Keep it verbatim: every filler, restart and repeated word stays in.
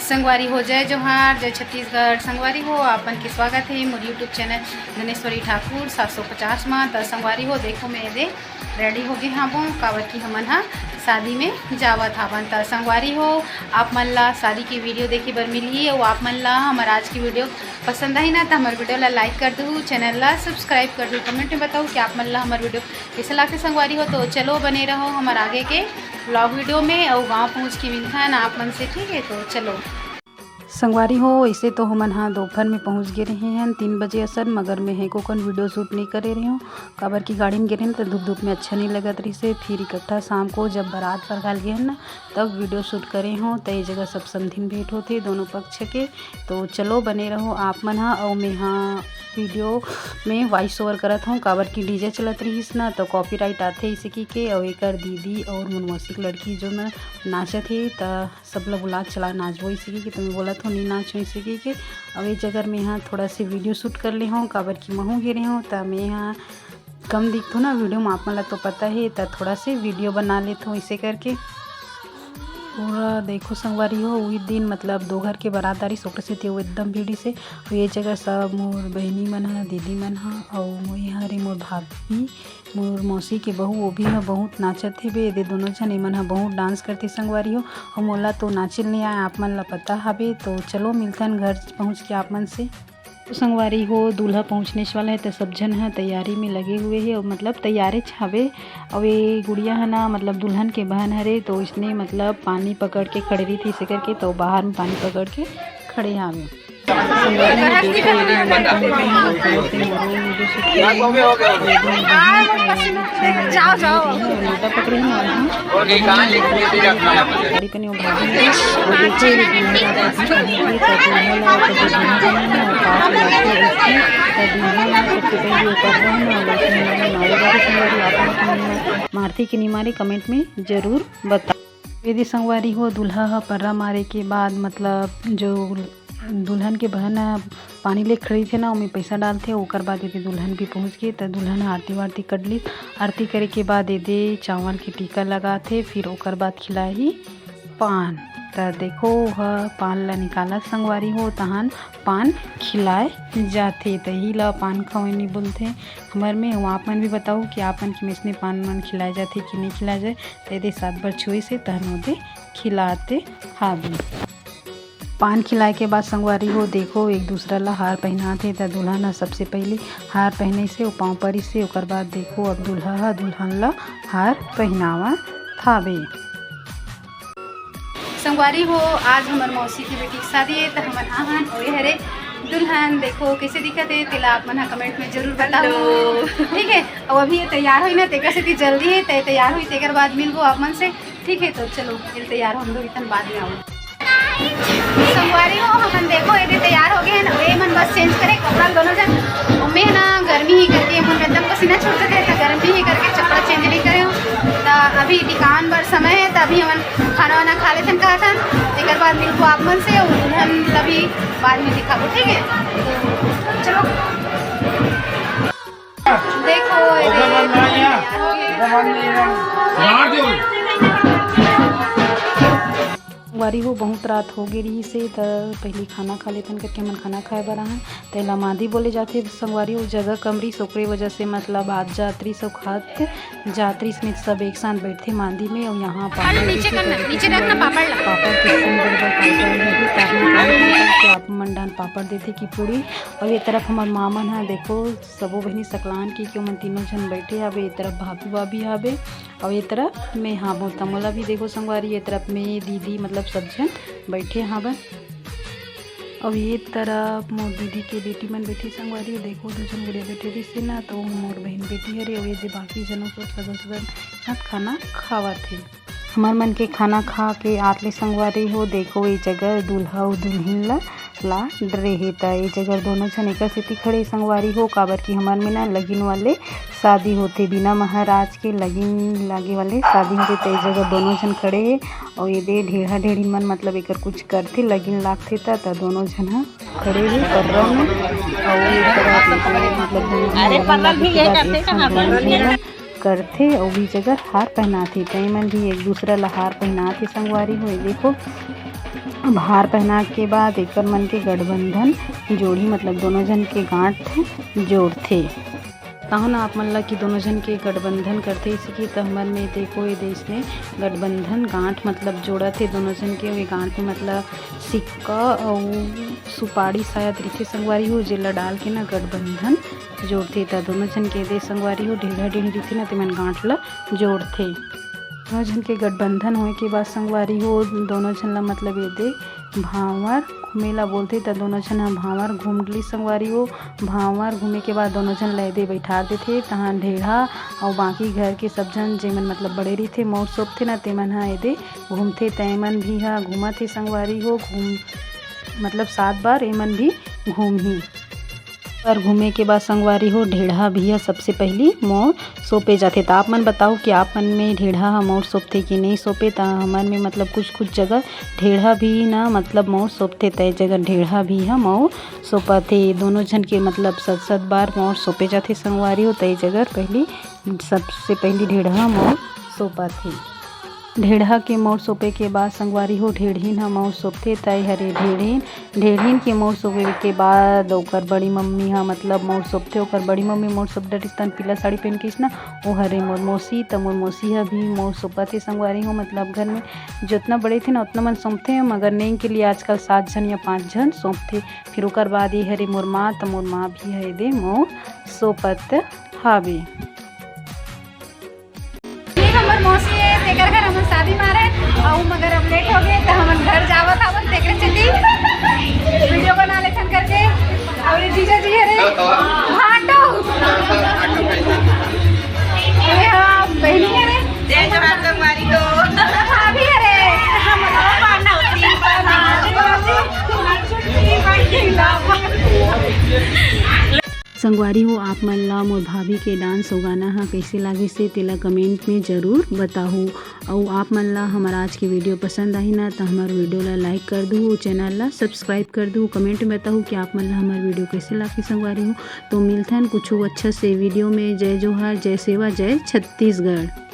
संगवारी हो, जय जोहार, जय छत्तीसगढ़। संगवारी हो, आप मन के स्वागत हे मोर YouTube चैनल गणेश्वरी ठाकुर सात सौ पचास मा। त संगवारी हो, देखो मैं एदे ready हो गे हावों, काबर कि हमन हा शादी में जावत हावन। त संगवारी हो, आप मन ला शादी के video देखे बर मिलही, अउ आप मन ला हमर आज की video पसंद आही ना, त हमर video ला like कर दू, channel ला subscribe कर दू, comment में बताओ कि आप मन ला हमर video कइसे लागथे संगवारी हो। तो चलो बने रहो हमर आगे के vlog video में, अउ गाँव पहुँच के मिलथन आप मन से, ठीक है? तो चलो। संगवारी हो, ऐसे तो हमन हा दोपहर में पहुँच गे रहे हन तीन बजे असन, मगर मैं हे कोकन video shoot नहीं करे रहे हूँ, काबर कि गाड़ी में गे रहे हन तो धूप धूप में अच्छा नहीं लगत रहिसे। फिर इकट्ठा शाम को जब बारात पर घाल गे हन ना, तब video shoot करे हूँ। तो ये जगह सब समधिन भेंट होथे दोनों पक्ष के। तो चलो बने रहो आप मन हा, अउ मैं हा video में voice over करत हूँ, काबर कि DJ चलत रहिस ना तो copyright आथे इसे की के। अउ एकर दीदी अउ मोर मौसी के लड़की जो ना नाचत हे, त सब ला बुला चला नाचबो इसे की के, त मैं बोलत हूँ नहीं नाचो इसे की के। अउ ये जगह मैं हा थोड़ा से video shoot कर ले हूँ, काबर कि महू गे रहे हूँ, त मैं हा कम दिखथो ना video में, आप मन ला तो पता हे, त थोड़ा से video बना लेथो इसे करके। पूरा देखो संगवारी हो, वही दिन मतलब दो घर के बारात आ रहिस, ओकरे सेती वो एकदम भीड़ से। तो ये जगह सब मोर बहिनी मन हा, दीदी मन हा, अउ मोर यहाँ रे मोर भाभी, मोर मौसी के बहू, वो भी हा बहुत नाचत हे बे। एदे दोनों झन, एमन हा बहुत dance करथे संगवारी हो। अउ मोला तो नाचे नहीं आए, आप मन ला पता हबे। तो चलो मिलथन घर पहुँच के आप मन से। तो संगवारी हो, दूल्हा पहुँचने वाला है, तो सब झन ह तैयारी में लगे हुए है, और मतलब तैयारे च हवे। और ये गुड़िया है ना, मतलब दुल्हन के बहन हरे, तो इसने मतलब पानी पकड़ के खड़े रही थी, इसे करके तो बाहर में पानी पकड़ के खड़े हवे। संगवारी हो, देखो, ये लोटा पकड़े हैं और हम गाड़ी पे नहीं उठा रहे हैं। और देखो, ये दूल्हा का भी पहन के तो दूल्हा ला तो दूल्हा का नहीं है, और पास लड़के उसमें तो दूल्हा ला सबसे पहले वो कर रहे हैं और वैसे हमारे नारेदारी संगवारी आप लोग को मारती कि नहीं मारे, comment में जरूर बताओ। यदि संगवारी हो, दूल्हा ह पर्रा मारे के बाद मतलब जो दुल्हन के बहन ह पानी ले खड़ी थे ना, ओमे पैसा डालथे, ओकर बाद यदि दुल्हन भी पहुँच गे, त दुल्हन ह आरती वारती कर ली। आरती करे के बाद एदे चावल के टीका लगाथे, फिर ओकर बाद खिलाही पान। त देखो, ओह पान ला निकालत संगवारी हो, तहन पान खिलाए जाथे। त इही ला पान खवैनी बोलथे हमर में। अउ आप मन भी बताओ कि आप मन के में इसने पान मन खिलाए जाथे कि नहीं खिलाए जाए। त एदे सात बार छुए से तहन ओदे खिलाते हाबे। पान खिलाए के बाद संगवारी हो, देखो, एक दूसरा ला हार पहनात हे। त दुल्हन ह सबसे पहले हार पहने से ओ पाँव परी से, ओकर बाद देखो, अब दूल्हा ह दुल्हन ला हार पहनावत हावे। संगवारी हो, आज हमर मौसी के बेटी के शादी है, त हमन आहन ओए हरे दुल्हन। देखो कैसे दिखत है, तेला आप मन ह comment में जरूर बताओ। Hello। ठीक है, अब अभी ये तैयार होई ना, तेकर सेती जल्दी है, ते तैयार होई, तेकर बाद मिलबो आप मन से। ठीक है, तो चलो फिर तैयार हो, हम लोग इतन बाद में आओ। संगवारी हो, हमन देखो, एदे तैयार हो गए हैं। ये मन बस change करे कपड़ा दोनों जन। और मैं ना गर्मी ही करके, मन एकदम पसीना छूट जाते हैं, तो गर्मी ही करके कपड़ा change नहीं करे हूँ। तो अभी दुकान बर समय है, तो अभी हमन खाना वाना खा लेथन, कहा था, एक बाद मिलबो आप मन से, और दुल्हन ला भी बाद में दिखाबो, ठीक है? तो चलो। देखो, ये ओकर बाद ना आया। ओकर बाद नहीं आया। मार दे। संगवारी हो, बहुत रात हो गे रहिस हे, त पहिली खाना खा लेथन करके हमन खाना खाए बर आहन। तेला मादी बोले जाथे संगवारी हो, जगह कम रहिस, ओकरे वजह से मतलब आत जात रहिस अउ खात जात रहिस में सब एक साथ बैठथे मादी में। अउ यहाँ पापड़ नीचे करना, नीचे रखना पापड़ ला। पापड़ कितने बड़े बड़े पापड़ हे, ताकि आप मन डान पापड़ देथे कि पूरी। अउ ये तरफ हमर माँ मन ह, देखो, सबो बहिनी सकलान के, के ओमन तीनों झन बैठे हवे। ये तरफ भाभी भाभी हवे, अउ ये तरफ मैं हावों। त मोला भी देखो संगवारी, ये तरफ मैं, दीदी, मतलब सब झन बैठे हवन। अउ ये तरफ मोर दीदी के बेटी मन बैठे संगवारी, देखो दू झन गुड़िया बैठे रहिसे ना, तो मोर बहिन बेटी हरे, अउ ये दे बाकी जनों सब सगन सगन साथ खाना खावत हे। हमर मन के खाना खा के आत ले संगवारी हो, देखो ये जगह दूल्हा अउ दुल्हिन ला ला डरे हे। त ए जगह दोनों झन एकर सेती खड़े संगवारी हो, काबर कि हमर में ना लगिन वाले शादी होथे, बिना महाराज के लगिन लागे वाले शादी होथे। त ए जगह दोनों झन खड़े हे, अउ ये दे ढेढ़ा ढेढ़िन मन मतलब एकर कुछ करथे, लगिन लागथे त, त दोनों झन ह खड़े हे पर्रा में, अउ ये तरह मतलब दोनों झन अरे, लगिन पर्रा लागथे भी त ये बाद करथे एक कहाँ झन पर? दोनों झन करथे, अउ भी जगह हार पहनाथे। त एमन भी एक दूसरा ला हार पहनाथे संगवारी हो। देखो, अब हार पहना के बाद एकर मन के गठबंधन जोड़ही, मतलब दोनों झन के गांठ जोड़थे। बताहूँ ना आप मन ला कि दोनों झन के गठबंधन करथे, इसी की त हमर में देखो, ये देश में गठबंधन, गांठ मतलब जोड़त हे दोनों झन के। ये गांठ में मतलब सिक्का अउ सुपारी शायद रहिथे संगवारी हो, जेला डाल के ना गठबंधन जोड़थे। त दोनों झन के दे संगवारी हो, ढेढ़ा ढेढ़ी रहिथे ना, तेमन गांठ ला जोड़थे। दोनों झन के गठबंधन होए के बाद संगवारी हो, दोनों झन ला मतलब ये दे भांवर घूमे ला बोलथे। त दोनों झन ह भांवर घूम डली संगवारी हो। भांवर घूमे के बाद दोनों झन ला ये दे बैठा देथे। तहां ढेढ़ा अउ बाकी घर के सब झन, जेमन मतलब बड़े रहिथे, मउर सोपथे ना, तेमन ह ये दे घूमथे। त एमन भी ह घूमत हे संगवारी हो, घूम मतलब सात बार एमन भी घूमही। पर घूमे के बाद संगवारी हो, ढेढ़ा भी ह सबसे पहली मउर सोपे जाथे। त आप मन बताओ कि आप मन में ढेढ़ा ह मउर सोपथे कि नहीं सोपे। त हमर में मतलब कुछ कुछ जगह ढेढ़ा भी ना मतलब मउर सोपथे, त ए जगह ढेढ़ा भी ह मउर सोपथे। दोनों झन के मतलब सत सत बार मउर सोपे जाथे संगवारी हो। त ए जगह पहली, सबसे पहली ढेढ़ा ह मउर सोपथे। ढेढ़ा के मउर सोपे के बाद संगवारी हो, ढेढ़िन ह मउर सोपथे। त ए हरे ढेढ़िन, ढेढ़िन के मउर सोपे के बाद ओकर बड़ी मम्मी ह मतलब मउर सोपथे। ओकर बड़ी मम्मी मउर सोप डरिस तन पीला साड़ी पहन के अइसना, ओ हरे मोर मौसी। त मोर मौसी ह भी मउर सोपत हे संगवारी हो। मतलब घर में जतना बड़े थे ना, ओतना मन सोपथे, मगर नेंग के लिए आजकल सात झन या पाँच झन सोपथे। फिर ओकर बाद ये हरे मोर माँ, त मोर माँ भी ह ये दे मउर सोपत हावे। ये हमर मौसी हे, तेकर घर हमन शादी मारे, अउ मगर अब लेट हो गए, त हमन घर जावत हवन, तेकरे चलते वीडियो बना लेथन करके। अउ ये जीजा जी हरे, भाटो। ये हाँ, बहिनी हरे। जय जोहार संगवारी हो। भाभी हरे। हम लोग पाना होती, पाना होती। संगवारी हो, आप मन ला मोर भाभी के डांस अउ गाना ह कइसे लागिस हे, तेला कमेंट में जरूर बताहू। अउ आप मन ला हमर आज के वीडियो पसंद आही ना, त हमर वीडियो ला लाइक कर दू, चैनल ला सब्सक्राइब कर दू, कमेंट में बताहू कि आप मन ला हमर वीडियो कइसे लागिस संगवारी हो। तो मिलथन कुछ अच्छा से वीडियो में। जय जोहार, जय सेवा, जय छत्तीसगढ़।